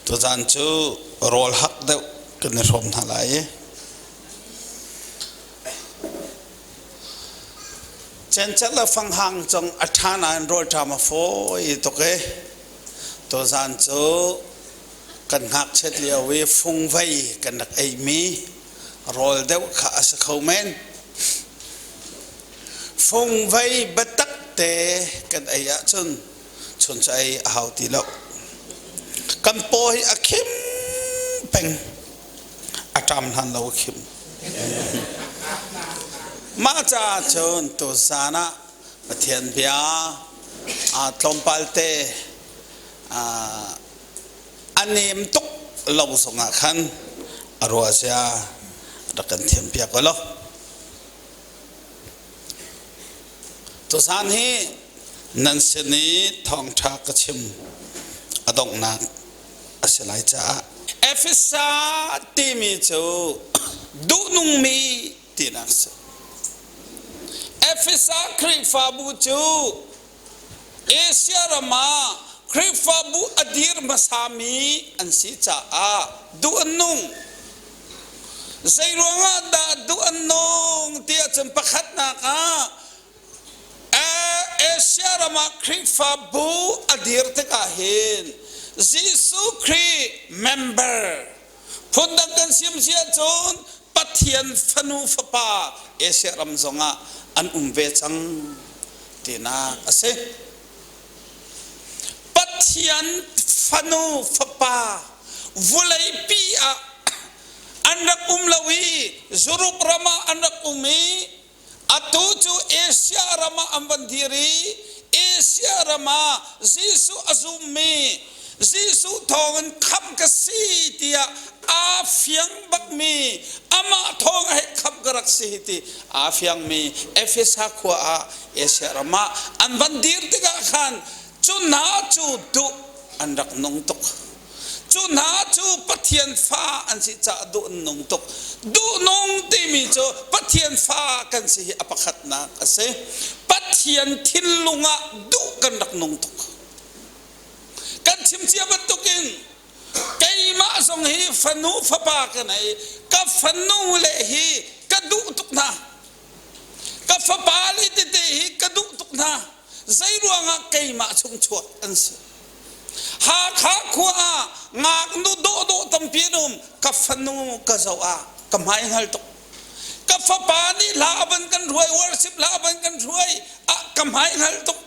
Tuzaan cu rawl hak deuh kan i hrawm hna lai i Cencel le fanghang cong a ṭha nain rawlṭam a fawi tuk i tuzaan cu kan ngakchiat lio i fungvei kan rak eimi rawl deuh kha a si kho men. Fungvei biatak te kan ei ahcun chuncha ei a hau ti lo. Kan paw hi a khim peng. A ṭam hlan lo a khim. Mah caah cun tuzaan ah Pathian bia tlawmpal te a nem tuk lo zongah khan a ruahzia rak kan thiampiak u law. Tuzaan hi nan sin i thawngṭha ka chim a donghnak a si lai caah Efesa timi cu duhnungmi tinak a si. Efesa Khrihfabu cu Asia ram ah Khrihfabu a dir hmasami an si caah duh an nung. Zeiruangah dah duh an nung ti ahcun pakhatnak ah Asia ram ah Khrihfabu a dir tikah hin Jesuh Khrih member phundang kan sim si ahcun Pathian fanu fapa Asia ram zongah an um ve cang tinak a si. Pathian fanu fapa vuleipi ah an rak um lo i Europe ram ah an rak um i atu cu Asia ram ah an van dir i Asia ram ah Jesuh a zummi Jesuh thawngin khamh ka si tiah aa fiang bakmi amah thawng he khamh ka rak si ti aa fiangmi Efesa khua ah Asia ram ah an van dir tikah khan cu hna cu duh an rak nung tuk. Cu hna cu Pathian fa an si caah duh an nung tuk. Duh nung timi cu Pathian fa kan si hi a pakhatnak a si. Pathian thinlung ah duh kan rak nung tuk. Kan chim cia bantukin keimah zong hi fanu fapa ka nei ka fanu le hi ka duh tuk hna ka fapa le tete hi ka duh tuk hna zei ruangah keimah chung chuak an si Hakha khua ah ngaknu dawhdawh tampi an um ka fanu ka zoh ah ka hmai hngal tuk ka fapa nih hla a van kan hruai worship hla a van kan hruai ah ka hmai hngal tuk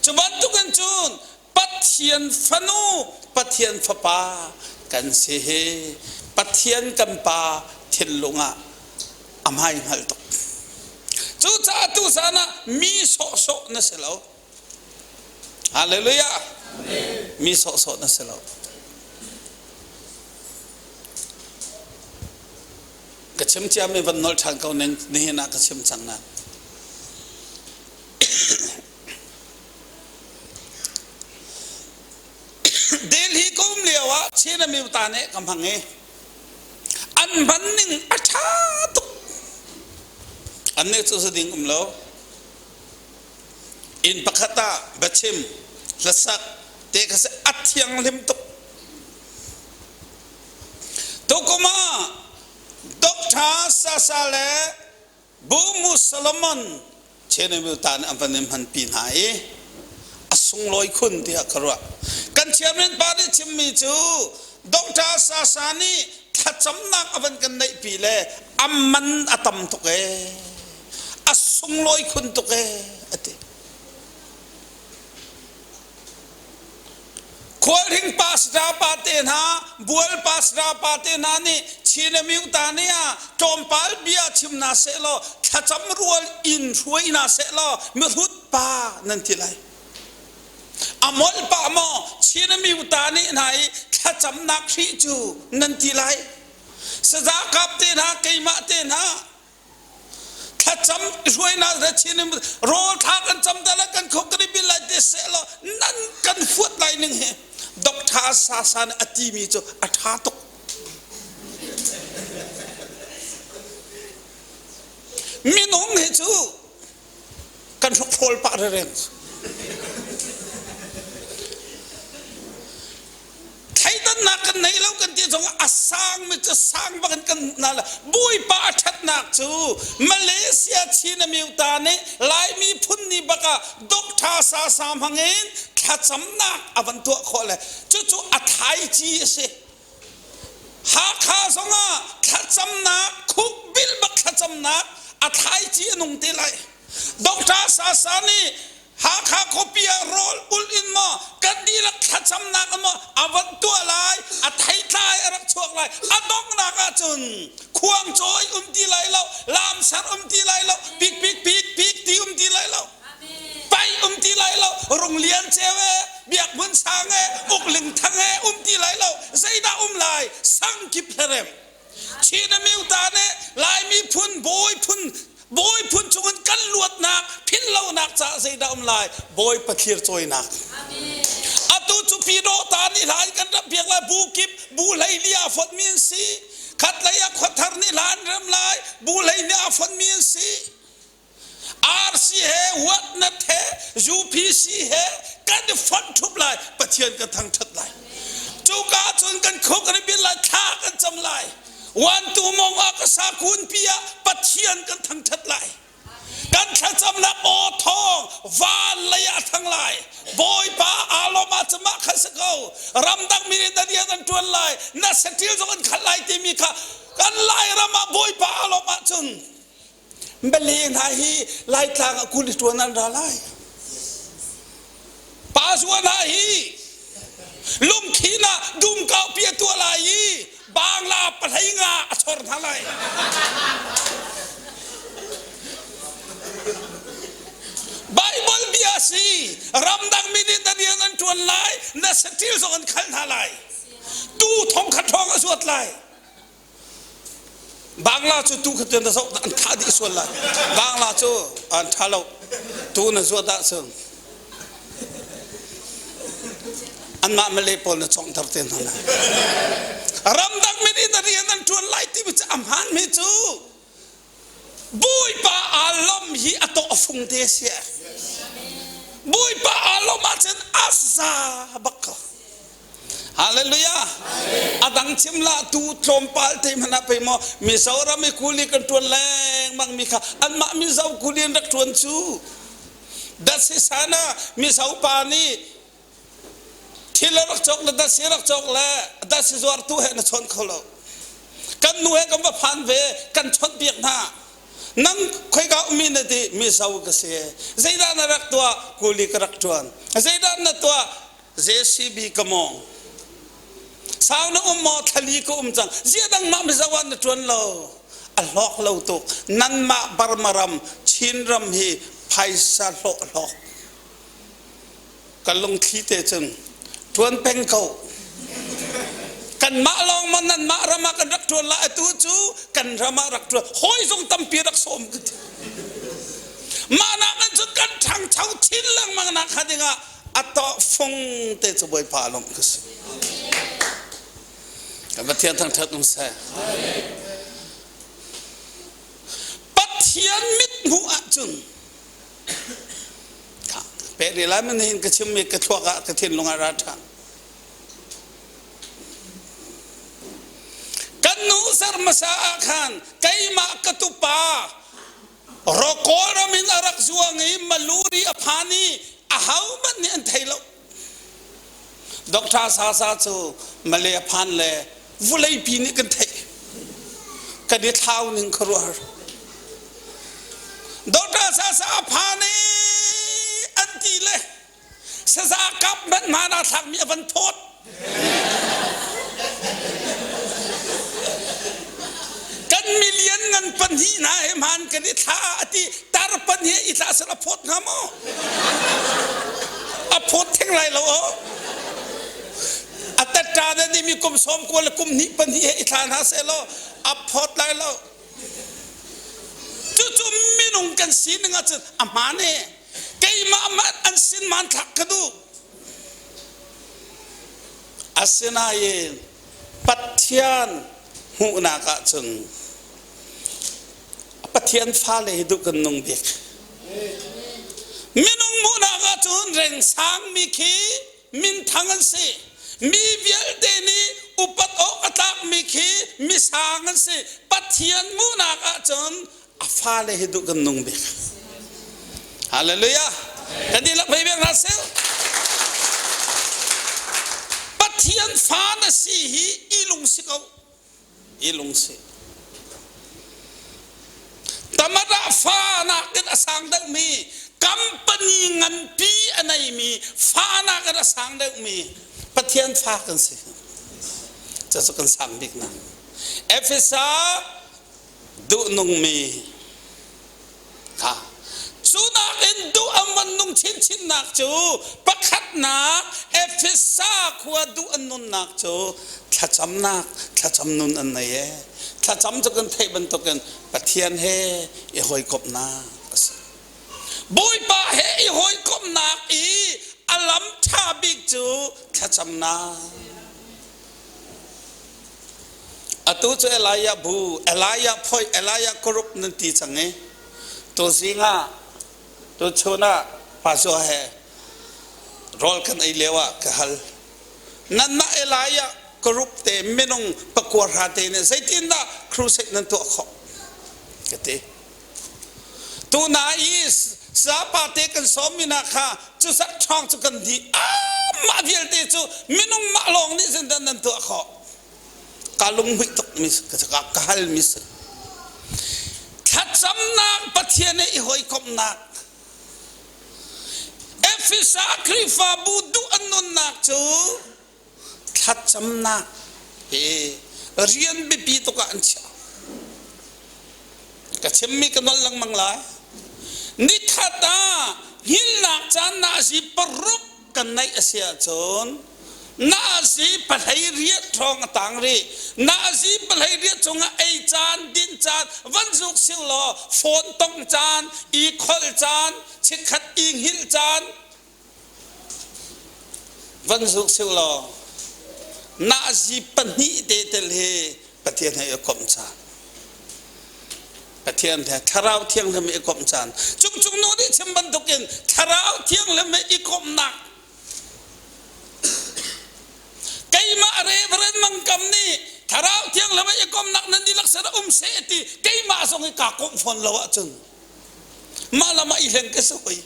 Cu bantukin cun Pathian fanu, Pathian fapa kan si hi Pathian kan Pa thinlung ah a hmai hngalh tuk. Cucaah tuzaan ah mi sawhsawh na si lo. Hallelujah. Mi sawhsawh na si lo. Ka chim ciami van nolh ṭhan ko ning nihin ah ka chim cang na. Delhi ka um lio ah Chin Amyota nih ka hmang i an hman ning a ṭha tuk. Annih cu zading um lo. Inn pakhat ah biachim, hlasak te kha si a thianghlim tuk. Tukum ah Dr. Sasa le Bumu Solomon Chernobyl ta nih an van in hmanpi hna i a sunglawi khun tiah ka ruah. Kan chairman pa nih chimmi cu Dr. Sasa nih thlacamnak a van kan neihpi le a man a tam tuk ee a sunglawi khun tuk ee a ti. Khualhring pastor pa te hna, bual pastor pa te hna nih Chin Amyuta nih ah tlawmpal bia chim hna seh law thlacam rual in hruai hna seh law mihrut pa nan ti lai. A molh pah maw Chin Amyuta nih hna i thlacamnak hrih cu nan ti lai. Saza kap te hna keimah te hna thlacam hruainak le chin in rawl thla kan cam ta le kan khuk kan i bil lai te seh law nan kan fuat lai ning hi Dr. Sasa nih a timi cu a ṭha tuk minung hi cu kan hrokhrol pah rereng thleidan Ṭuannak kan nei lo kan ti zong a sangmi cu sang bak in kan hmuh hna lai. Bawipa a ṭhatnak cu Malaysia Chin Amyota nih Laimi phun ni bak ah Doctor Sasa hmang in thlacamnak a van tuah khawh le cucu a thlaici a si. Hakha zongah thlacamnak khukbil bak thlacamnak a thlaici a nung te lai. Doctor Sasa nih Hakha khuapi ah rawl ulh in maw kan dihlak thlacamnak in maw a van tuah lai a theitlai a rak chuak lai a donghnak ahcun khuangcawi um ti lai lo lamsar um ti lai lo pik pik pik pik ti um ti lai lo pai um ti lai lo runglian ceu e biak hmun sang e ukling thang e um ti lai lo zeidah um lai sangkip hlerem Chin Amyota nih Laimi phun bawi phun bawi phun chungin kan luatnak philhlonak caah zeidah um lai bawi pathlir cawinak atu cu Pyidawta nih hla in kan rak biak lai bu kip bu hlei li aa fonhmi an si khatlei ah khuathar nih hla an rem lai bu hlei nih aa fonhmi an si RC he huatnat he UPC he kan i fonh ṭhup lai Pathian kan thangṭhat lai cuka cun kan khuk kan i bil lai thla kan cam lai wan tu mong ah ka sa kun pi ah Pathian kan thangṭhat lai kan thlacamnak aw thawng van lei ah thang lai Bawipa aa lawm ah cun mah kha si ko ramdang mi nih na rian an ṭuan lai na saṭil zong an khalh lai timi kha kan Lairam ah Bawipa aa lawm ahcun Bale hna hi Laitlang ah kuli ṭuan an ra lai. Pa Zua hna hi lungkhin ah dumkau pi a tuah lai i bangla pahlei nga a chor hna lai. Bible bia si ramdang mi nih na rian an ṭuan lai na saṭil zong an khal hna lai tu thong khat hrawng a zuat lai Bangla cu tu kha na zoh an thah dih sual lai. Bangla cu an ṭha lo. Tu na zuat ahcun anmah Malay pawl na conghter te hna lai. Ramdang min in rian an ṭuan lai timi cu a hmaanmi cu Bawipa aa lawmh hi a tawh a fung te a si. Bawipa aa lawmh ahcun a za bak ko. Hallelujah. A dang chim la tu tlawmpal te hmanh ah pei maw Mizoram i kuli kan ṭuan lengmang mi kha anmah Mizo kuli an rak ṭuan cu. Datsi sana Mizo pa nih thil a rak cawk le datsi rak cawk le datsi zuartu he na chawn kho lo. Kan nu he kan va phan ve kan chawnh piak hna. Nang khoika ummi na ti Mizo ka si. Zeidah na rak tuah? Kuli ka rak ṭuan. Zeidah na tuah? JCB ka mawng. Sau na um maw thlali ka um cang. Zia dang mah mizo ah na tuan lo. A hlawk lo tuk. Nanmah Burma ram, Chin ram hi phaisa hlawh hlawk. Ka lungthli te cun tuan peng ko. Kanmah lawng maw nanmah ram ah kan rak tuan la atu cu kan ram ah rak tuan. Hawi zong tampi rak sawm ka ti. Mah nak in cun kan ṭhangcho chin lengmang nak kha dingah a tawhfung te cu Bawipa lawmh ka si. Kan Pathian thangṭhat um seh. Pathian mithmuh ahcun pe rih lai man hin ka chimmi ka thluak ah ka thinlung ah ra ṭhan. Kan nu ser hmasa ah khan keimah ka tupa Rawkawl ram in a rak zuang i Maluri a phan i ahohmanh nih an thei lo. Doctor Sasa cu Malay a phan le vuleipi nih kan theih. Kan i thlau ning khuaruahhar. Doctor Sasa a phan i an ti le saza kap hmanh hmaan aa thlakmi a van thawt. Kan milian ngan pahnih hna he hmaan kan i thla a ti tar pahnih i thla sal a phawt hnga maw? A phawt theng lai lo o. A tatta na dimi kum sawm kua le kum hnih pahnih he i thla hna seh law a phawt lai lo. Cucu minung kan sining ahcun a hmaan e. Keimah mah an sin hmanthlak ka duh. Asinain Pathian hmuhnak ahcun Pathian fale hi duh kan nung bik. Minung hmuhnak ahcun rengsangmi khi minthang an si. Mi vialte nih. Misang an si. Pathian hmuhnak ahcun a fale hi duh kan nung bik. Hallelujah. Kan dihlak phei bek hna seh. Pathian fa na si hi i lung si ko. I lung si. Tamada fa nakin a sang deuhmi company nganpi a neimi fa nakin a sang deuhmi Pathian fa kan si. Cucu kan sang bik na. Efesa duhnungmi kha cu nakin duh an van nung chinchinnak cu pakhatnak Efesa khua duh an nunnak cu thlacamnak thlacam nun an nei e thlacam cu kan theih bantukin Pathian he i hawikomhnak a si Bawipa he i hawikomhnak i a lam ṭha bik cu thlacamnak Atu cu Elijah bu, Elijah phoih, Elijah group nan ti cang i tuzing ah tuchun ah pastor he rawl kan ei lio ah ka hal. Nanmah Elijah group te minung pakua hra te nih zeitindah crusade nan tuah khawh? Ka ti. Tuna i sapa te kan sawmmi hna kha cu zat ṭhawng cu kan dih. Mah vialte cu minung mah lawng nih cun nan tuah khawh. Ka lunghmuih tuk mi ka hal mi si. Thlacamnak Pathian he i hawikomhnak Efesa Khrihfabu duh an nunnak cu thlacamnak hi rian biapi tuk ah an chiah. Ka chimmi ka nolh lengmang lai. Nikhat ah hngilhnak caan nazi paruk kan neih a si ahcun nazi pahlei riat hrawng a tang rih. Nazi pahlei riat cungah ei caan, din caan, van zuk siu law phone tong caan, i kholh caan, chikkhat i hngilh caan, Van zuk sih law nazi pahnih te tel hi Pathian he i komh caan. Pathian he Thlarau Thianghlim i komh caan. Cungcung nu nih chim bantukin Thlarau Thianghlim he i komhnak. Keimah Reverend Mangkam nih Thlarau Thianghlim he i komhnak nan dihlak sin um seh ti keimah zong hi kaa komh fawn lo ahcun mah lam ah i hleng ka si hoi.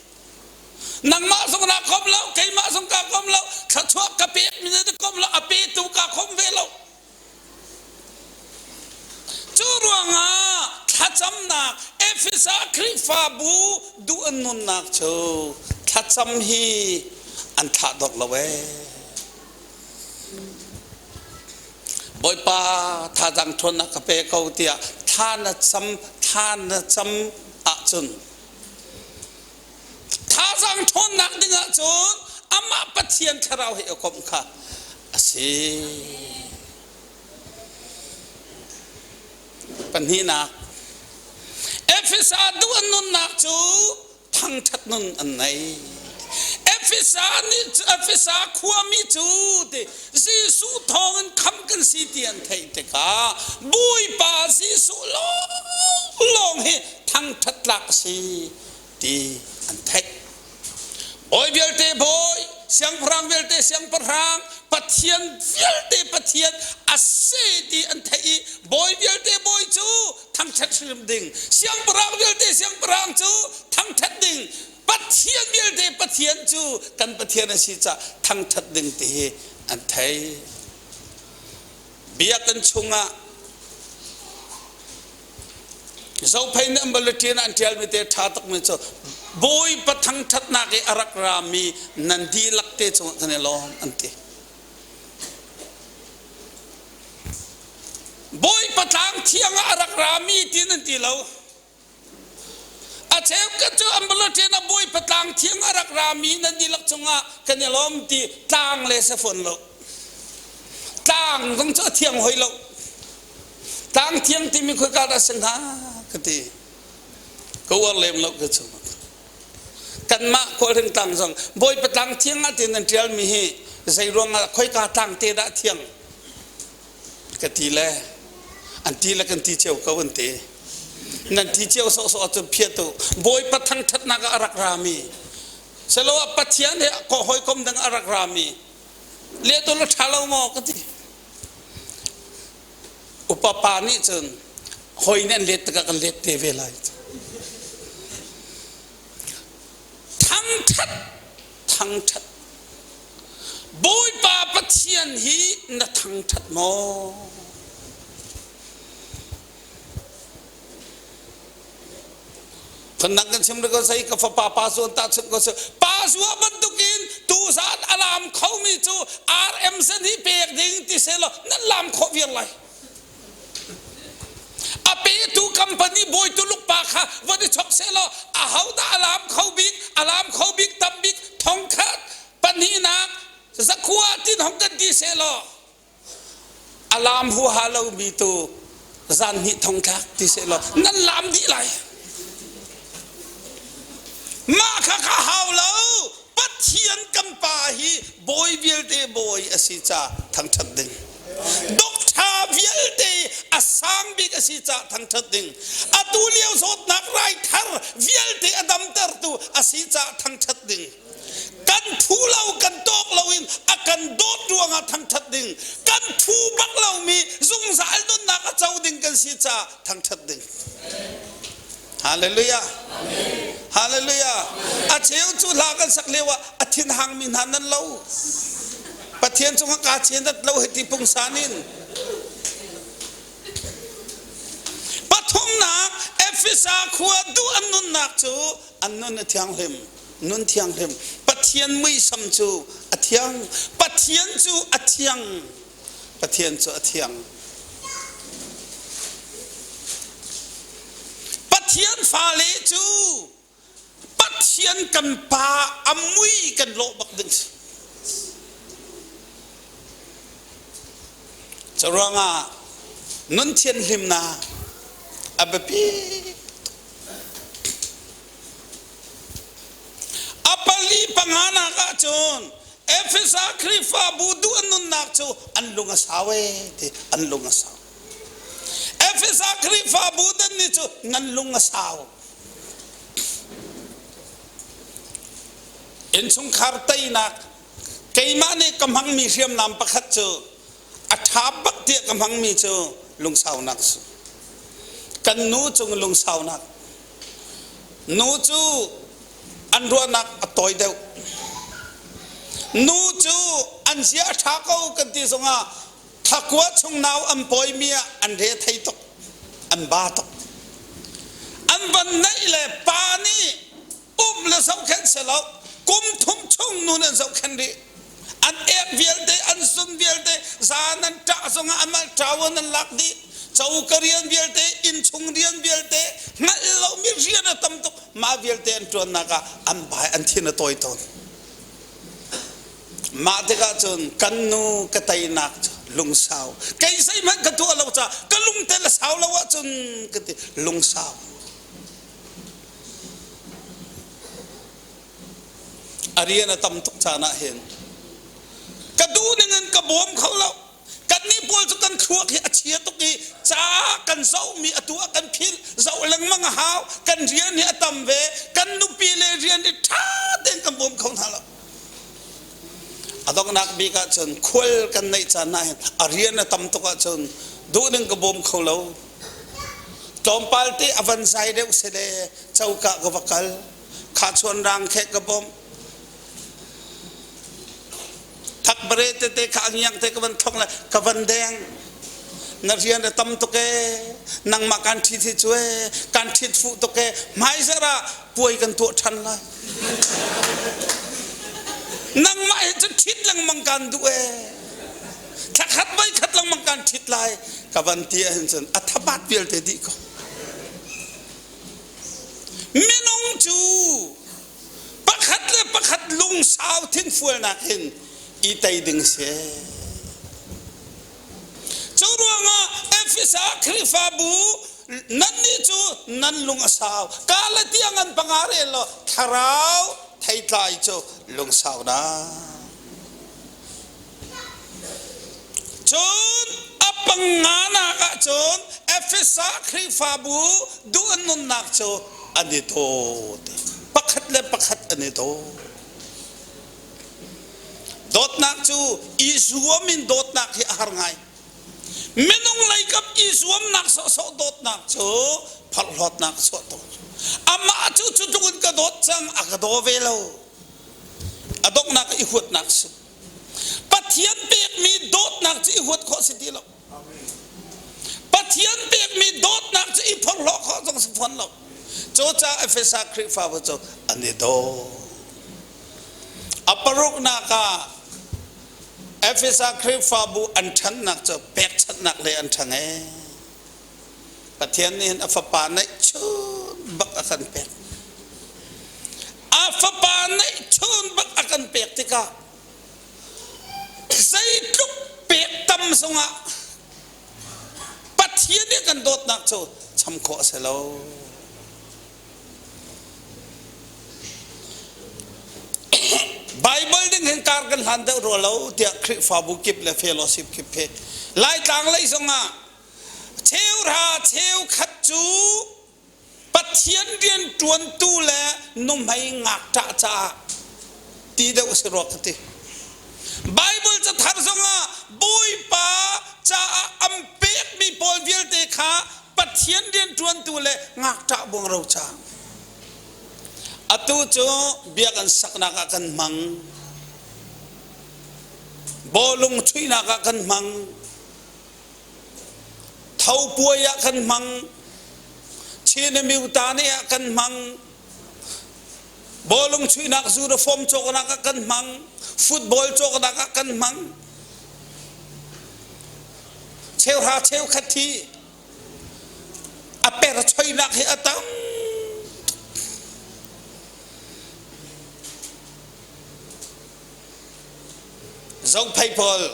Nangmah zong naa kom lo, keimah zong kaa kom lo, thluachuah ka pek mi na kom lo, a petu kaa kom ve lo. Cu ruangah thlacamnak Efesa Khrihfabu duh an nunnak cu thlacam hi an thlah dawk lo ee. Bawipa thazaang ṭhawnnak ka pe ko tiah thla na cam thla na cam ahcun Thazaang ṭhawnnak ding ahcun amah Pathian thlarau he i komh kha a si. Pahnihnak, Efesa duh an nunnak cu thangṭhat nun an nei. Efesa nih Efesa khuami cu ti Jesuh thawngin khamh kan si ti an theih tikah Bawipa Jesuh lawnglawng hi thangṭhat tlak a si ti an theih. Bawi vialte bawi, siangpahrang vialte siangpahrang, Pathian vialte Pathian a si ti an theih i bawi vialte bawi cu thangṭhat hrim ding, siangpahrang vialte siangpahrang cu thangṭhat ding, Pathian vialte Pathian cu kan Pathian a si caah thangṭhat ding ti hi an thei. Biakinn chungah Zophei nih an bulletin an ṭialmi te ṭha tukmi cu Bawipa thangṭhatnak i a rak rami nan dihlak te cungah kan i lawm an ti. Bawipa tlang thiang ah a rak rami ti nan ti lo. A cheukhat cu an bulletin ah Bawipa tlang thiang a rak rami nan dihlak cungah kan i lawm ti tlang le si fawn lo. Tlang zong cu a thiang hoi lo. Tlang thiang timi khoika dah si hnga ka ti. Ka uar lem lo ka cu. Kanmah Kawlhring tlang zong Bawipa tlang thiang ah tiin an ṭialmi hi zei ruangah khoika tlang te dah thiang ka ti le an ti le kan ti cio ko an ti. Nan ti cio sawhsawh ahcun phiat u. Bawipa thangṭhatnak ah a rak rami Seloah Pathian he hawikom dang a rak rami lehtu la ṭha lo maw ka ti. Upa pa nih cun hawi nih an let tikah kan let te ve lai. Thangṭhat, thangṭhat. Bawipa Pathian hi na thangṭhat maw? Phundang kan chim ko sai ka fapa pa zuan ta chim ko pa zua bantukin tuzan alam khomi cu RM sen hi pek ding ti se law nan lam khawh viar lai. A petu company bawi tuluk pa kha van i chok se law ahodah alam kho bik alam kho bik tam bik thongkhat pahnihnak zakua tin hong kan ti se law A laam huaha lomi tu zan hnih thong thlak ti sehlaw nan laam dih lai. Mah kha ka hau lo. Pathian kan pa hi bawi vialte bawi a si ca thangṭhat ding. Dokṭha vialte a sang bik a si ca thangṭhat ding. Atu lio zawtnak rai thar vialte a damtertu a si ca thangṭhat ding. Kan phu lo kan tawk loin a kan dawt ruangah thangṭhat ding kan phu bak lomi zungzal nunnak a co ding kan si caah thangṭhat ding. Hallelujah. Hallelujah. A cheu cu hla kan sak lio ah a thin hangmi hna nan lo. Pathian cungah kaa chenat lo hiti pungsan in. Pathumnak Efesa khua duh an nunnak cu an nun a thianghlim. Nun thianghlim. Pathian muisam cu a thiang. Pathian cu a thiang. Pathian cu a thiang. Pathian fale cu Pathian kan pa a mui kan lawh bak ding si. Curuangah nun thianhlimnak a biapi A pali panganak ahcun Efesa Khrihfabu duh an nunnak cu an lung a sau ee ti an lung a sau. Efesa Khrihfabu dan nih cu nan lung a sau. Innchungkhar teinak keimah nih ka hmangmi hriamnam pakhat cu a ṭha bak tiah ka hmangmi cu lungsaunak si. Kan nu cung lungsaunak. Nu cu an ruahnak a tawi deuh. Nu cu an zia a ṭha ko kan ti zongah thakua chung nau an pawimi ah an re thei tuk, an ba tuk. An van neih le pa nih um le zohkhenh selaw kum thum chung nu nan zohkhenh rih. An ek vialte, an zun vialte, zan an ṭah zongah an mal ṭau an lak dih. Coka rian vialte, innchung rian vialte, hngalh lomi rian a tam tuk. Mah vialte an ṭuannak ah an bai, an thin a tawi tawn. Mah tikah cun kan nu ka teinak cu lungsau. Kei zeihmanh ka tuah lo caah ka lungte la sau lo ahcun ka ti lungsau. A rian a tam tuk caan ah hin ka duh ning in ka bawm kho lo. Kannih pawl cu kan thluak hi a chia tuk i ca kan zohmi atu ah kan philh zoh lengmang a hau. Kan rian hi a tam ve. Kan nupi le rian hi ṭha tein kan bawm kho hna lo. A donghnak bik ahcun khual kan neih caan ah hin a rian a tam tuk ahcun duh ning ka bawm kho lo. Tlawmpal te a van zai deuh si le coka ka va kal. Khachuan rang khe ka bawmh. Thakbare tete kha angiang te ka van thong le ka van deng. Na rian a tam tuk ee. Nangmah kan ṭhit hi cu ee. Kan ṭhit fuh tuk ee. Hmaizarh ah puai kan tuah ṭhan lai. Nangmah hi cu ṭhit lengmang kan duh ee. Thlakhat voi khat lengmang kan ṭhit lai. Ka van ti ahhin cun a thabat vialte dih ko. Minung cu pakhat le pakhat lungsau thinfualnak in i tei ding si. Cu ruangah Efesa Khrihfabu nannih cu nan lung a sau. Ka le tiang an panga rel law thlarau theitlai cu lungsaunak. Cun a panganak ah cun Efesa Khrihfabu duh an nunnak cu an i dawt. Pakhat le pakhat an i daw. Dawtnak cu i zuam in dawtnak hi a har ngai. Minung leikap i zuamnak sawhsawh dawtnak cu phorhlawtnak a chuah tawn. Amah cu cu tluk in ka dawt cang, a ka daw ve lo. A donghnak i huatnak a si. Pathian pekmi dawtnak cu i huat khawh si ti lo. Pathian pekmi dawtnak cu i phorhlawh khawh zong si fawn lo. Cucaah Efesa Khrihfabu cu an i daw. A paruknak ah Efesa Khrihfabu an ṭhannak cu pekchanhnak lei an ṭhang ee. Pathian nih hin a fapa neihchun bak a kan pek. A fapa neihchun bak a kan pek tikah zeitluk pek tam zongah Pathian nih kan dawtnak cu cham khawh a si lo. Bible ding hin kar kan hlan deuh rua lo tiah Khrihfabu kip le fellowship kip he Laitlang lei zongah cheuhra cheukhat cu Pathian rian ṭuantu le nuhmei ngakṭah caah ti deuh a si rua ka ti. Bible cathar zongah Bawipa caah an pekmi pawl vialte kha Pathian rian ṭuantu le ngakṭah buangro caah. Atu cu biakinn saknak ah kan hmang. Bawlung chuihnak ah kan hmang. Tho puai ah kan hmang. Chin Myutane ah kan hmang. Bawlung chuihnak uniform cawknak ah kan hmang. Football cawknak ah kan hmang. Cheuhra cheukhat hi a per choinak hi a tam. Zophei pawl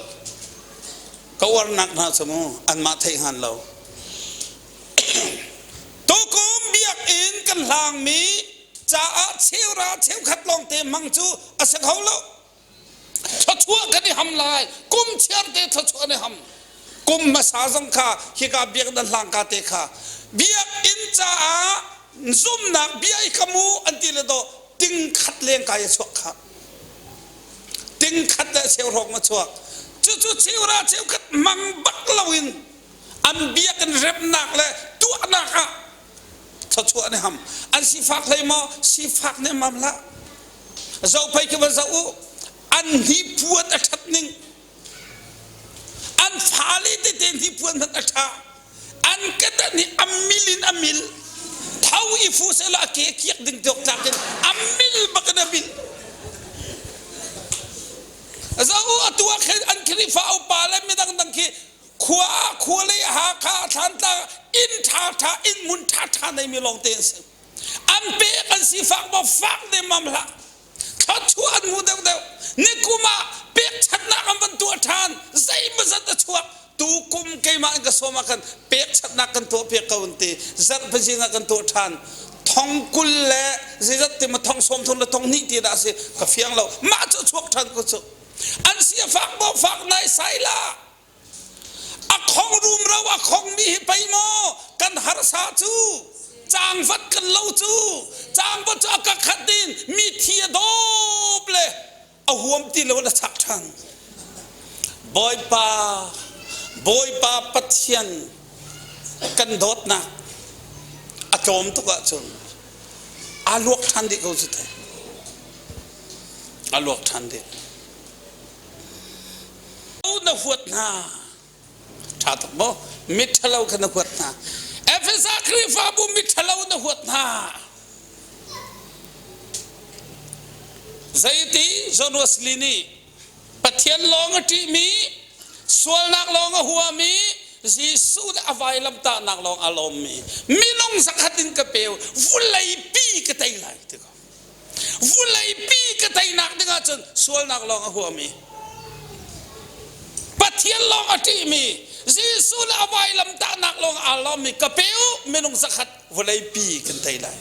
ka uarnak hna cu mu anmah theih hngan lo. Tukum biakinn kan hlangmi caah cheura cheukhat lawngte hmang cu a si kho lo. Thluachuah kan i ham lai. Kum chiar te thluachuah an i ham. Kum hmasa zong kha hika biakinn an hlang ka te kha biakinn caah zumnak bia i ka mu an ti le daw ting khat leng kai a chuak kha. Ting khat le cheu hrawng a chuak. Cucu cheura cheukhat mang bak loin an biakinn remnak le tuahnak ah thluachuah an i ham. An sifak hlei maw? Sifak nih mam hlah. Zophei khi va zoh u. An hnipuan a ṭhat ning. An fale tete hnipuan hmanh a ṭha. An kedan hi a mil in a mil. Tho i fu sehla a ke kiak ding tiok tlak in a mil bak in a mil. Zoh u atu ah khin an Khrihfa upa le midang dang khi khua ah khua lei Hakha Thlantlang inn ṭha ṭha inn hmun ṭha ṭha neimi lawng te an si. An pek an sifak maw fak demmam hlah. Thluachuah an hmu deuhdeuh. Nikum ah pekchanhnak an van tuah ṭhan. Zeimawzat a chuak. Tu kum keimah in ka sawm ah khan pekchanhnak kan tuah piak ko an ti. Zarhpazing ah kan tuah ṭhan. Thong 20 le zeizat ti ma thong 30 le thong 2 ti dah a si ka fiang lo. Mah cu chuak ṭhan ko cu. An si a fak maw fak nai sai la. A khong rumro a khongmi hi pei maw kan harsa cu cangvat kan lo cu cangvat cu a ka khat in mi thi a dawp le a huam ti lo na chak ṭhan. Bawipa Bawipa Pathian kan dawtnak a tlawm tuk ahcun aa luak ṭhan dih ko cu teh. A luak ṭhan dih. Na huat hna. Ṭha tuk maw? Miṭhalo kha na huat hna. Efesa Khrihfabu miṭhalo na huat hna. Zeiti John Wesley nih Pathian lawng a ṭihmi, sualnak lawng a huami, Jesuh le a vailamtahnak lawng a lawmmi, minung zakhat in ka peu, vulei pi ka tei lai ti ko. Vuleipi ka teinak ding ahcun sualnak lawng a huami, Pathian lawng a ṭihmi, Jesuh le a vailamtahnak lawng aa lawmmi ka pe u, minung zakhat vawleipi kan tei lai.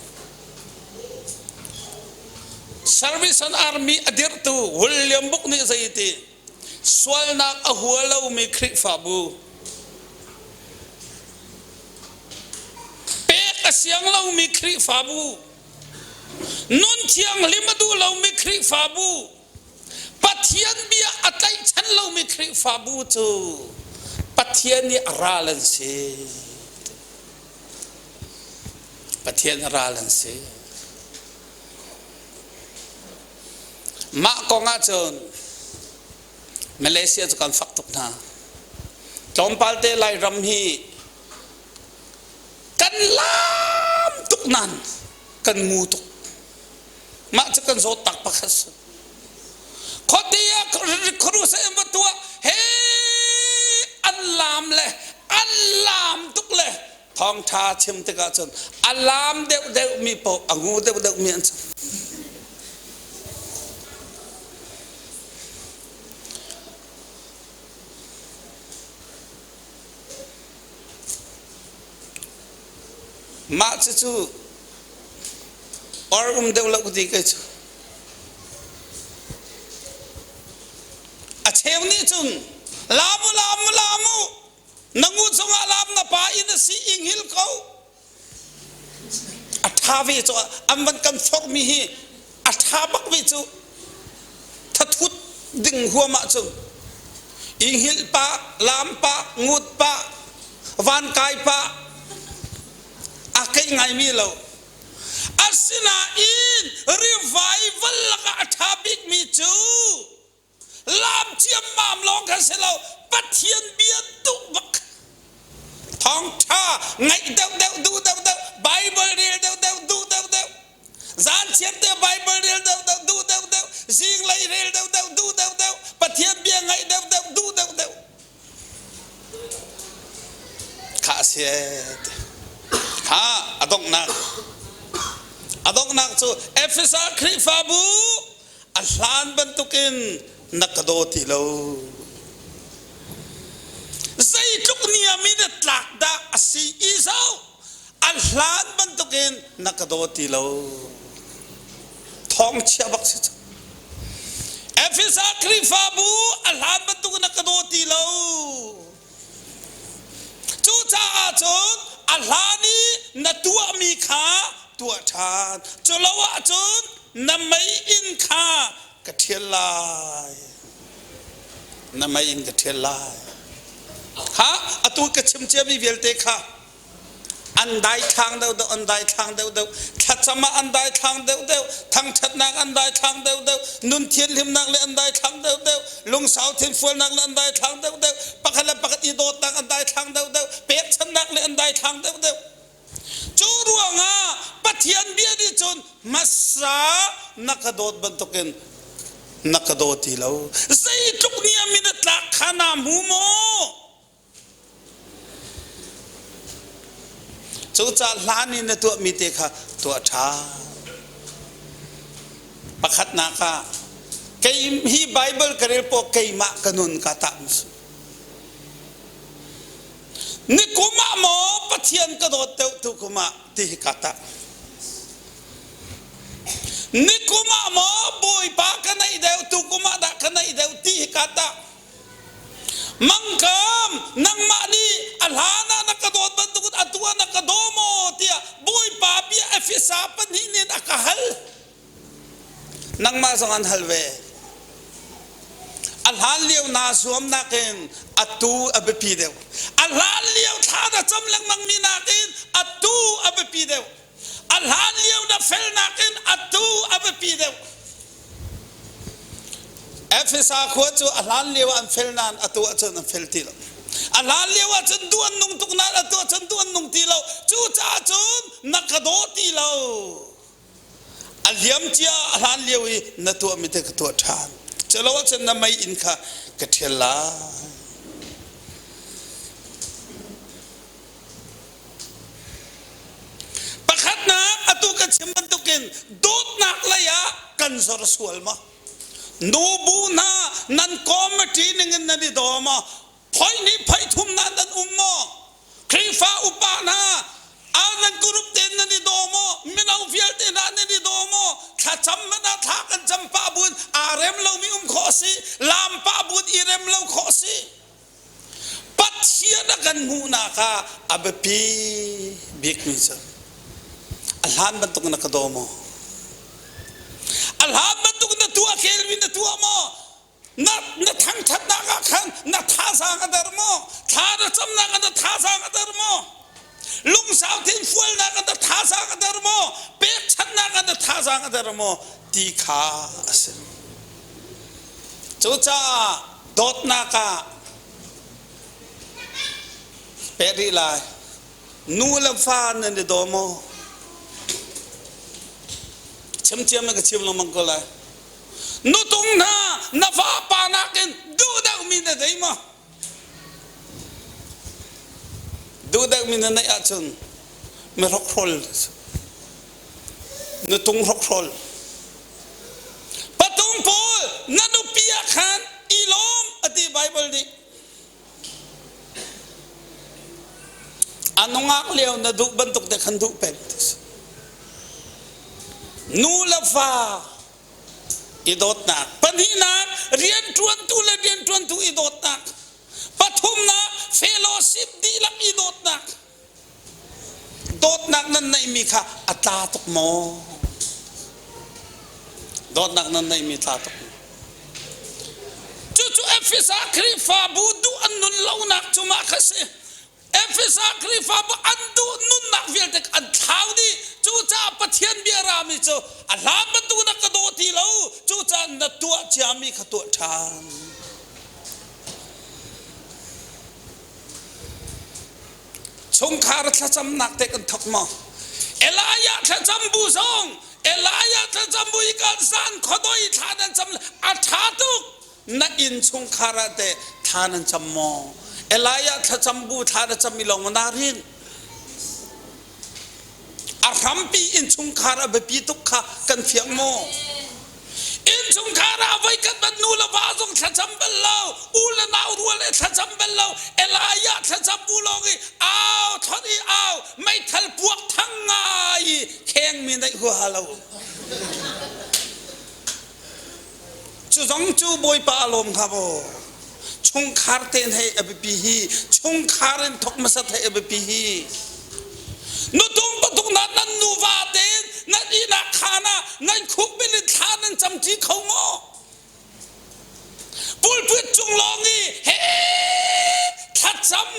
Service and Army a dirhtu William Book nih zei ti sualnak a hua lomi Khrihfabu pek a siang lomi Khrihfabu Nun thianghlim a duh lomi Khrihfabu, Pathian bia a tlaihchan lomi Khrihfabu cu Pathian. Pathian nih a ral an si. Pathian a ral an si. Mah kong ahcun Malaysia cu kan fak tuk hna. Tlawmpal te Lairam hi kan laam tuk nan kan ngu tuk. Mah cu kan zawt tak pakhat si. Khuate ah khuarusa in va tuah he an laam le an laam tuk le thawngṭha chim tikah cun a laam deuhdeuh mi paoh a ngu deuhdeuh mi an si. Mah cucu or um deuh lo ti kei cu. A cheu nih cun lamu lamu lamu na ngu cungah lam na pa in a si i hngil ko. A ṭha ve cu an van kan forhmi hi a ṭha bak ve cu thathut ding huam ahcun i hngilh pah, lam pah, ngut pah, van kai pah a keih ngaimi lo. Asinain revival lakah a ṭha bikmi cu Lam ciammam lawng kha si lo Pathian bia duh bak thawngṭha ngaih deuhdeuh duh deuhdeuh Bible rel deuhdeuh duh deuhdeuh zan chiar te Bible rel deuhdeuh duh deuhdeuh zinglei rel deuhdeuh duh deuhdeuh Pathian bia ngaih deuhdeuh duh deuhdeuh kha a si kha a donghnak a donghnak cu Efesa Khrihfabu a hlan bantukin na ka daw ti lo. Zeitluk niam in na tlak dah a si i zoh a hlan bantukin na ka daw ti lo. Thawngchia bak si cu. Efesa Khrihfabu a hlan bantukin na ka daw ti lo. Cucaah cun a hlan i na tuahmi kha tuah ṭhan. Cu lo ahcun na meiinn kha ka ṭhial lai. Na meiinn ka ṭhial lai. Kha atu ka chim ciami vialte kha an daithlang deuhdeuh an daithlang deuhdeuh thlacam ah an daithlang deuhdeuh thangṭhatnak an daithlang deuhdeuh nun thianhlimnak le an daithlang deuhdeuh lungsau thinfualnak le an daithlang deuhdeuh pakhat le pakhat i dawtnak an daithlang deuhdeuh pekchannak le an daithlang deuhdeuh cu ruangah Pathian bia nih cun hmasa na ka dawt bantukin na ka daw ti lo zeitluk niam in a tlak kha naa hmu maw Cucaah hlan in na tuahmi te kha tuah ṭha. Pakhatnak ah kei hi Bible ka rel poah keimah ka nun ka tah Nikum ah maw Pathian ka dawt deuh tu kum ah ti hi ka tah. Nikum ah maw Bawipa ka naih deuh tu kum ah dah ka naih deuh ti hi ka tah. Mangkam nangmah nih a hlan ah na ka dawt bantukin atu ah na ka daw maw tiah Bawipa bia Efesa pahnih nih a ka hal. Nangmah zong an hal ve. A hlan lio naa zuam nakin atu a biapi deuh. A hlan lio thla na cam lengmang mi nakin atu a biapi deuh. A hlan lio na fel nakin atu a biapi deuh. Efesa khua cu a hlan lio ah an fel nain atu ahcun an fel ti lo. A hlan lio ahcun duh an nung tuk nain atu ahcun duh an nung ti lo. Cucaah cun na ka daw ti lo. A liam cia a hlan lio i na tuahmi te ka tuah ṭhan. Culo ahcun na mei inn kha ka ṭhial lai. Pakhatnak atu ka chim bantukin dawtnak lei ah kan zor sual maw? Nubu hna nan committee ning in nan i daw maw? Phoi nih phoi thum na nan um maw? Khrihfa upa hna nan group tein nan i daw maw? Mino vialte hna nan i daw maw? Thlacam hmanh ah thla kan cam pah buin aa rem lomi um khawh a si, laam pah buin i rem lo khawh a si. Pathian a kan hmuhnak ah a biapi bikmi cu a hlan bantuk na ka daw maw? A hlan bantuk na tuah kelmi na tuah maw? Na na thangthatnak ah khan na thazaang a der maw? Thla na camnak ah na thazaang a der maw? Lungsau thinfualnak ah na thazaang a der maw? Pekchanhnak ah na thazaang a der maw? Ti kha a si. Cucaah dawtnak ah pek rih lai. Nu le fa nan i daw maw? Chimciam na ka chim lengmang ko lai. Nutung hna na vapa nakin duh deuhmi na nei maw? Duh deuhmi na neih ahcun mi hrokhrol nutung hrokhrol. Patung pawl na nupi ah khan i lawm a ti Bible nih. A nungak lio na duh bantuk te khan duh peng ti si. Nu le fa i dawtnak. Pahnihnak rianṭuantu le rianṭuantu i dawtnak. Pathumnak fellowship dihlak i dawtnak. Dawtnak nan neihmi kha a tla tuk maw? Dawtnak nan neihmi tla tuk maw? Cucu Efesa Khrihfabu duh an nun lonak cu mah kha si. Efesa Khrihfabu an duh nunnak vialte an thlau dih. Cucaah Pathian bia rami cu a hlan bantuk na ka daw ti lo. Cucaah na tuah ciami kha tuah ṭhan. Chungkhar thlacamnak te kan thawk maw? Elijah thlacam bu zong Elijah thlacam bu i kan zan khuadoi thla nan cam a ṭha tuk na inn chungkhar ah teh thla nan cam maw? Elijah thlacam bu thla na cam i lawng na rin a hrampi innchungkhar a biapi tuk kha kan fiang maw? Innchungkhar ah voikhat ban nu le va zong thlacam bal lo, u le nau rual le thlacam bal lo, Elijah thlacam bu lawng i au thon i au meithal puak thang ngai i khengmi neih huaha lo. Cu zong cu Bawipa a lawm hnga maw? Chungkhar tein hei a biapi hi, chungkhar in thawk hmasat hei a biapi hi. Nutung patung na nan nuva tein nan ihnak khaan ah nan khukbil in thla nan camṭi kho maw? Pulpit cung lawng i he thlacam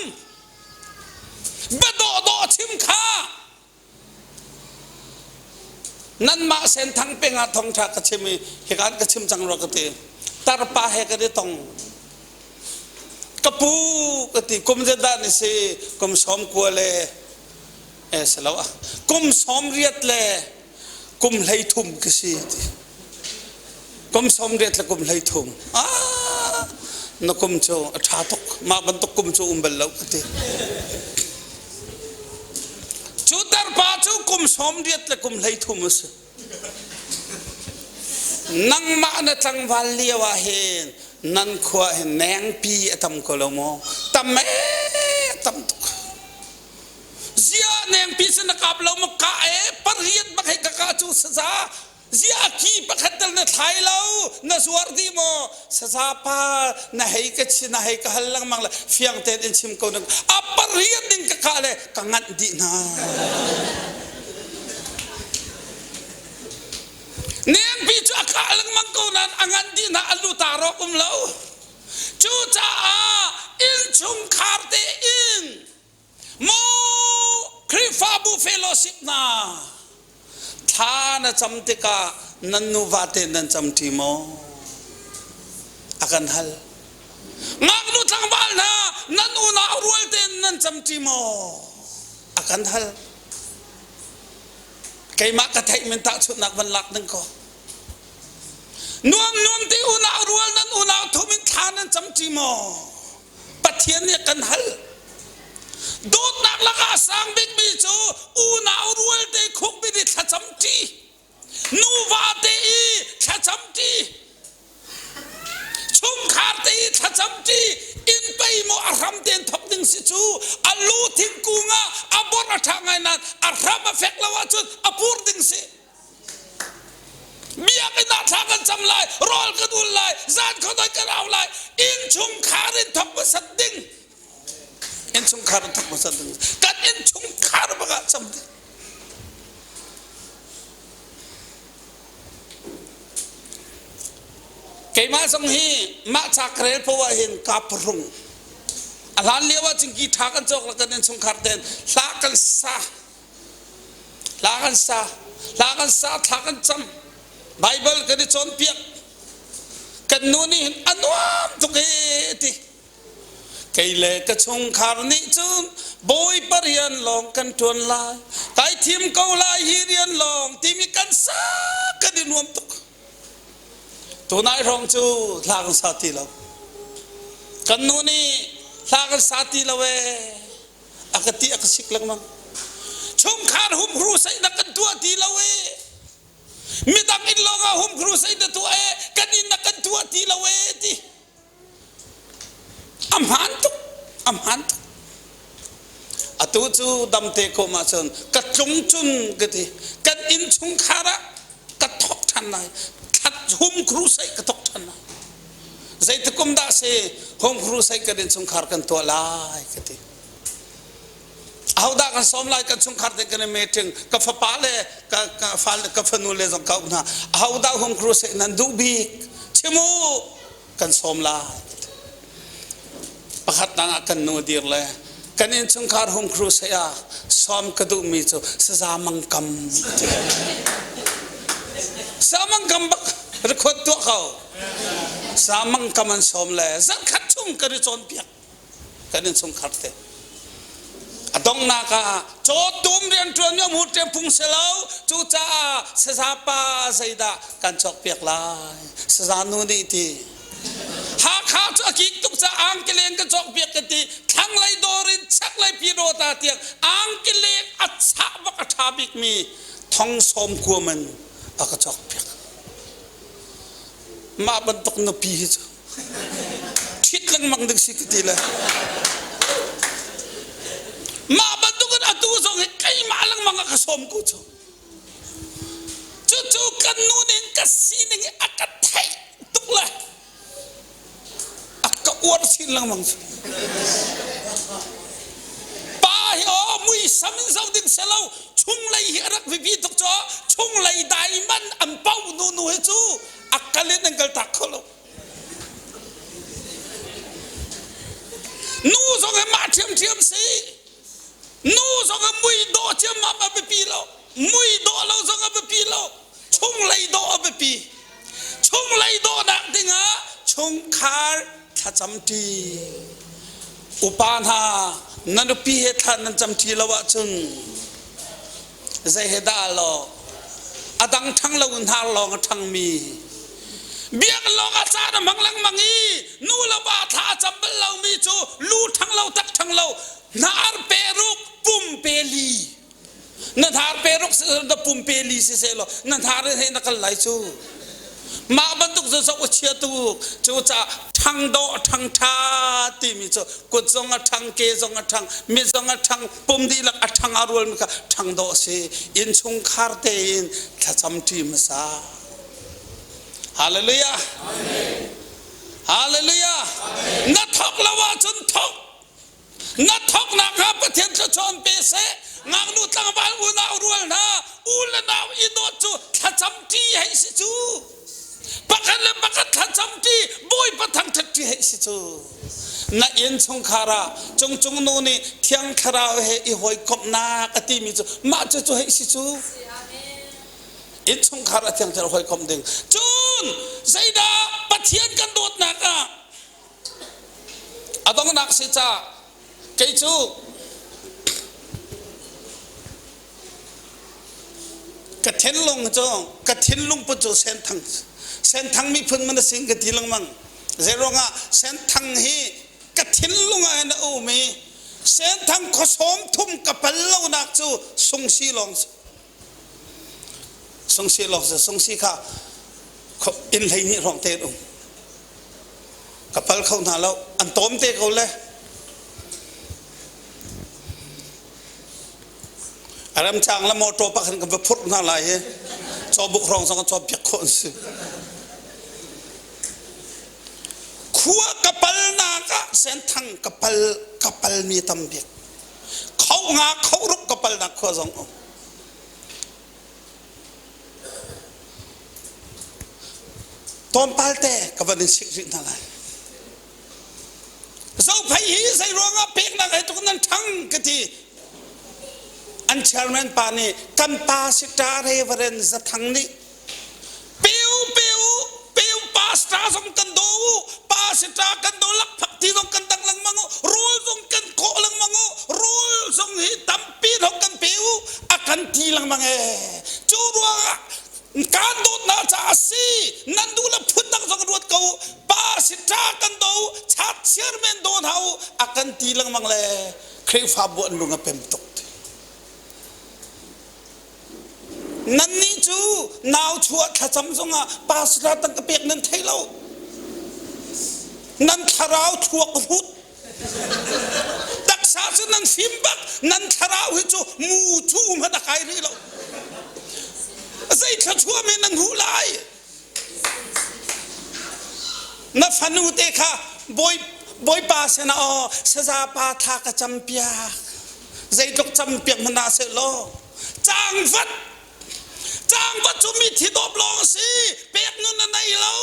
biadawh dawh chim kha Nanmah Senthang peng ah thawngṭha ka chim i hika an ka chim cang rua ka ti. Tarpa he kan i tong. Ka pu ka ti kum zeidah na si kum 90 le eh si lo ah kum 80 le kum 33 ka si ti. Kum 80 le kum 33. Ah na kum cu a ṭha tuk mah bantuk kum cu um bal lo ka ti. Cu tarpa cu kum 80 le kum 33 a si. Nangmah na tlangval lio ah hin nan khua hin nengpi a tam ko lo maw? Tam ee tam tuk. Zia nengpi cu na kap lo maw ka e pariat bak hei ka ka cu saza Ziah ki pakhat tal na thlai lo na zuar dih maw saza pa na hei ka chi na hei ka hal lengmang le fiang tein in chim ko nang a pariat ding ka kah le ka nganh dih hna Nengpi cu a kah lengmang ko nain a nganh dih hna a lu ta rawk um lo cucaah innchungkhar tein Maw Khrihfabu fellowship hna thla na cam tikah nan nuva te nan cam ṭi maw? A kan hal. Ngaknu tlangval hna nan unau rual tein nan cam ṭi maw? A kan hal. Keimah ka theih men tahchunhnak van lak ding ko. Nuam nuam te unau rual nan unau thum in thla nan cam ṭi maw? Pathian nih a kan hal. Dawtnak lakah a sang bikmi cu unau rual te khukbit i thlacam ṭi, nuva te i thlacam ṭi, chungkhar te i thlacam ṭi, inn pei maw a hram tein thawk ding si cu a lu thingkung ah a bor a ṭha ngai nain a hram a fek lo ahcun a pur ding si. Biakinn ah thla kan cam lai, rawl kan ul lai, zan khuadoi kan au lai, innchungkhar in thawk hmasat ding. Innchungkhar in thawk hmasat ding. Kan innchungkhar bak ah cam ding. Keimah zong hi mah ca ka rel poah hin kaa phuhrung. A hlan lio ah cingki ṭha kan cawk le kan innchungkhar tein hla kan sa. Hla kan sa. Hla kan sa, thla kan cam. Bible kan i cawnpiak. Kan nu nih hin a nuam tuk ee ti. Kei le ka chungkhar nih cun Bawipa rian lawng kan ṭuan lai. Kai thim ko lai hi rian lawng timi kan sa kan i nuam tuk. Tunai hrawng cu hla kan sa ti lo. Kan nu nih hla kan sa ti lo ee. A ka ti a ka sik lengmang. Chungkhar humhru saihnak kan tuah ti lo ee. Midang inn lawng ah humhru saih na tuah ee. Kan inn ah kan tuah ti lo ee ti. A hmaan tuk. A hmaan tuk. Atu cu damte kom ahcun ka tlung cun ka ti. Kan inn chungkhar ah ka thawk ṭhan lai thlat home crusade ka thawk ṭhan lai zeitikum dah si home crusade kan innchungkhar kan tuah lai ka ti ahodah kan sawm lai kan chungkhar te kan i meeting ka fapa le ka ka fa le ka fanu le zong ka um hna ahodah home crusade nan duh bik chim u kan sawm lai Pakhat dang ah kan nu dir le kan innchungkhar home crusade ah sawm ka duhmi cu saza mangkam ti. Sa mangkam bak record tuah ko. Sa mangkam an sawm le zarkhat chung kan i cawnpiak kan innchungkhar te. A donghnak ah cawtum rianṭuan mi hmur ṭem phung si lo cucaah saza pa zeidah kan cawkpiak lai saza nu nih ti Hakha cu a kik tuk caah angkeleng ka cawkpiak ka ti. Thlanglei dawr in chaklei Pyidawta tiang angkeleng a chah bak a ṭha bikmi thong sawm kuam in a ka cawkpiak. Mah bantuk nupi hi cu ṭhit lengmang ding si ka ti le. Mah bantuk in atu zong hi keimah lengmang a ka sawm ko cu. Cucu kan nu nih ka sining hi a ka theih tuk le a ka uar chin lengmang cu. Pa hi aw muisam in zoh ding si lo chunglei hi a rak biapi tuk cu chunglei daiman an pau nu nu hi cu a kal in an kal tak kho lo. Nu zong hi mah ṭhiamṭhiam si. Nu zong a mui dawh ciammam a biapi lo. Mui dawh lo zong a biapi lo. Chunglei dawh a biapi. Chunglei dawhnak dingah chungkhar thlacamṭi. Upa hna, na nupi he thla nan camṭi lo ahcun zei he dah law a dang ṭhang lo in hnar lawng a ṭhangmi biak lawng a caan a hmang lengmang i nu le va thla a cam bal lomi cu lu ṭhang lo tak ṭhang lo hnar pe ruk pum pe li na hnar pe ruk na pum pe li si seh law na hnar he na kal lai cu mah bantuk cu zoh a chia tuk cucaah ṭhang dawh ṭhang ṭha timi cu kut zong a ṭhang ke zong a ṭhang mit zong a ṭhang pum dihlak a ṭhang a rualmi kha ṭhang dawh a si innchungkhar tein thlacam ṭi hmasa hallelujah hallelujah na thawk lo ahcun thawk na thawknak kha Pathian thluachuah pe seh ngaknu tlangval unau rual hna u le nau i dawt cu thlacam ṭi hei si cu pakhat le pakhat thlacam ṭi Bawipa thangṭhat ṭi hei si cu na inn chungkhar ah cungcung nu nih thiang thlarau he i hawikomhnak a timi cu mah cu cu hei si cu innchungkhar a thiang thlarau hawikomh ding cun zeidah Pathian kan dawtnak ah a donghnak si ca kei cu ka thinlung cu ka thinlung put cu senthang senthang miphun man a sing ka ti lengmang zeiruangah senthang hi ka thinlung ah hin a um i senthang khuasawm thum ka pal lonak cu sungsi lawng sungsi lawng sungsi kha inn 12 hrawng te um ka pal kho hna lo an tawm te ko le a ramchang le motor pakhat kan va phurh hna lai hi cawbuk hrawng zong caw piak khawh an si khua ka palnak ah senthang ka pal ka palmi tam bik kho nga kho ruk ka palnak khua zong um Tlawmpal te ka van in sik rih hna lai. Zophei hi zei ruangah peknak he tuk nan ṭhang ka ti. An chairman pa nih kan pa sita Reverend Zathang nih peu peu peu pastor zong kan do u pastor kan do lakphak ti zong kan dang lengmang u rawl zong kan kawh lengmang u rawl zong hi tampi zong kan pe u a kan ti lengmang e cu ruangah Kan dawtnak caah a si. Nan duh le phundang zong ruat ko u. Pa si ṭa kan do u, chat chairman do hna u, a kan ti lengmang le Khrihfabu an lung a pem tuk. Nannih cu nau chuah thlacam zongah pastor tangka pek nan thei lo. Nan thlarau thluak hrut. Taksa cu nan fim bak, nan thlarau hi cu mu cu hmanh a kai rih lo. Zei thluachuah men nan hmuh lai? Na fanu te kha bawi bawipa sinah aw saza pa tha ka campiak. Zeitluk campiak hmanh ah seh law cangvat cangvat cu mithi dawp lawng a si pek nun a nei lo.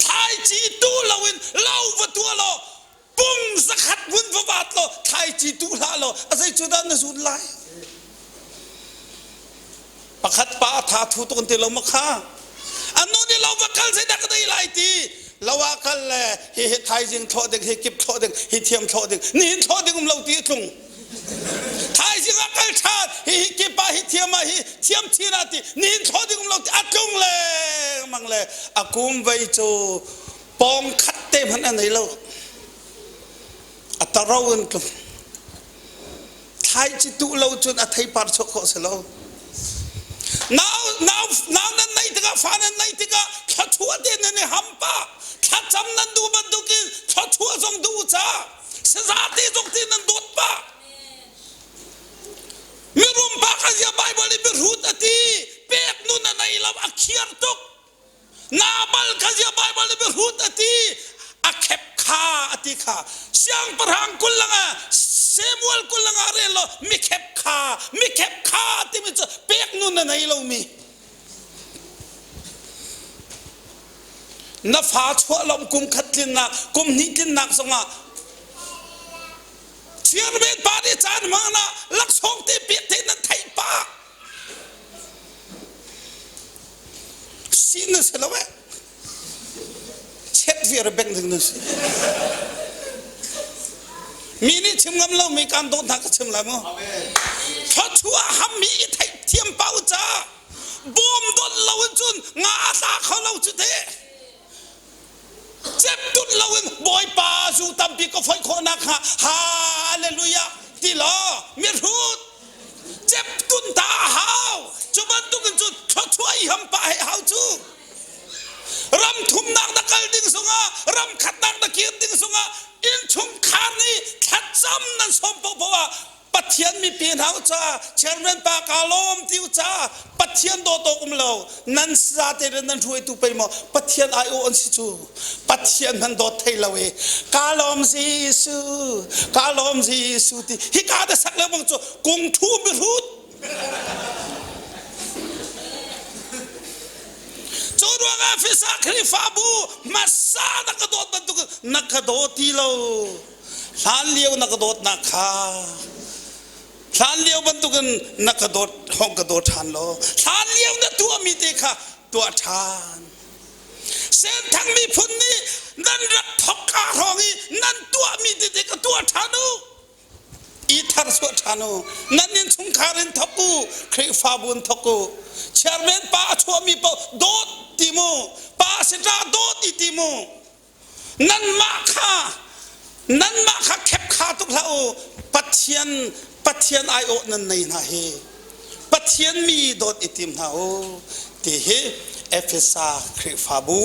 Thlaici tuh loin lo va tuah law pung zakhat vun va vat law thlaici tuh hlah law a zei cu dah na zun lai? Pakhat pa a tha thu tuk an ti lo ma kha? Anu nih lo va kal zeidah ka dei lai ti lo ah kal le hi hi thaizing thlawh ding hi kip thlawh ding hi thiam thlawh ding nihin thlawh ding um lo ti a tlung thaizing ah kal ṭhan hi hi kip ah hi thiam ah hi thiam chin ah ti nihin thlawh ding um lo ti a tlung lengmang le a kum vei cu pawng khat te hmanh a nei lo a taro in tlung thlaici tuh lo cun a theipar chuak khawh si lo nau nau nau nan neih tikah fa nan neih tikah thluachuah te nan i ham pah thlacam nan duh bantukin thluachuah zong duh ca Sazate zong ti nan dawt pah. Mirum pa kha zia Bible i mihrut a ti. Pek nun a nei lo a khiar tuk. Nabal kha zia Bible i mihrut a ti. A khep kha a ti kha. Siangpahrang kullanga Samuel kullanga rel lo mi khep kha mi khep kha timi cu pek nun a nei lomi. Na fa chuah lawm kum khat tlinnak, kum hnih tlinnak zongah chairman pa nih caan hmang ah laksawng te pek te nan theih pah. Si na si lo eh. Chet viar beng ding na si. Mi nih chim ngam lo mi kan dawt hna ka chim lai mu. Thluachuah ham mi i theih thiam pau ca. Bawm dawt lo in cun nga a tla kho lo cu te. Cep tut lo in Bawipa zu tampi ka foih khawh nakhnga hallelujah ti law mihrut cep tun ta a hau. Cu bantuk in cun thluachuah i ham pah he hau cu. Ram thumnak na kal ding zongah ram khatnak na kir ding zongah innchungkhar nih thlacam nan sawm paohpaoh ah Pathian mipi hna u ca chairman pa ka lawm ti u ca Pathian dawt awk um lo nan zate le nan hruaitu pei maw Pathian ai aw an si cu Pathian hman dawt thei lo i ka lawm Jesuh ka lawm Jesuh ti hi ka da sak le bang cu kung thu mihrut cu ruangah Fisa Khrihfabu hmasa na ka dawt bantuk na ka daw ti lo Hlan lio na ka dawtnak kha hlan lio bantukin na ka dawt hong ka dawt ṭhan law hlan lio na tuahmi te kha tuah ṭhan. Senthang miphun nih nan rak thok kaa hrawng i nan tuahmi tete ka tuah ṭhan u. I thar chuah ṭhan u. Nan innchungkhar in thok u. Khrihfabu in thok u. Chairman pa a chuahmi paoh dawt ti mu. Pa sita dawt i ti mu. Nanmah kha nanmah kha khepkha tuk hlah u. Pathian Pathian aiawh nan nei hna hi. Pathian mi dawt i tim hna u ti hi Efesa Khrihfabu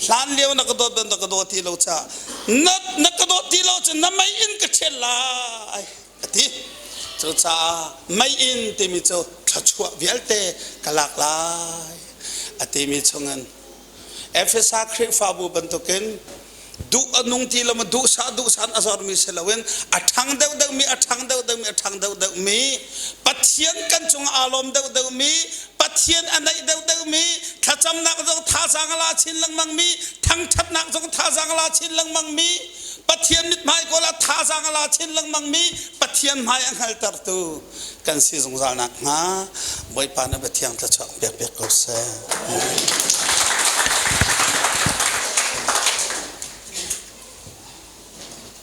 hlan lio na ka dawt ban na ka dawt ti lo ca na na ka dawt ti lo cun na mei in ka ṭhial lai a ti. Cucaah mei in timi cu thluachuah vialte ka lak lai a timi chungin Efesa Khrihfabu bantukin duh a nung ti lo duhsah duhsah a zormi si loin a ṭhang deuhdeuhmi a ṭhang deuhdeuhmi a ṭhang deuhdeuhmi Pathian kan cung aa lawm deuhdeuhmi Pathian. Pathian a naih deuhdeuhmi, thlacamnak zong thazaang a la chin lengmangmi, thangṭhatnak zong thazaang a la chin lengmangmi, Pathian mithmai kawl ah thazaang a la chin lengmangmi, Pathian hmai a hngaltertu kan si zungzal nakhnga Bawipa na biathiang thluachuah pek pek ko seh.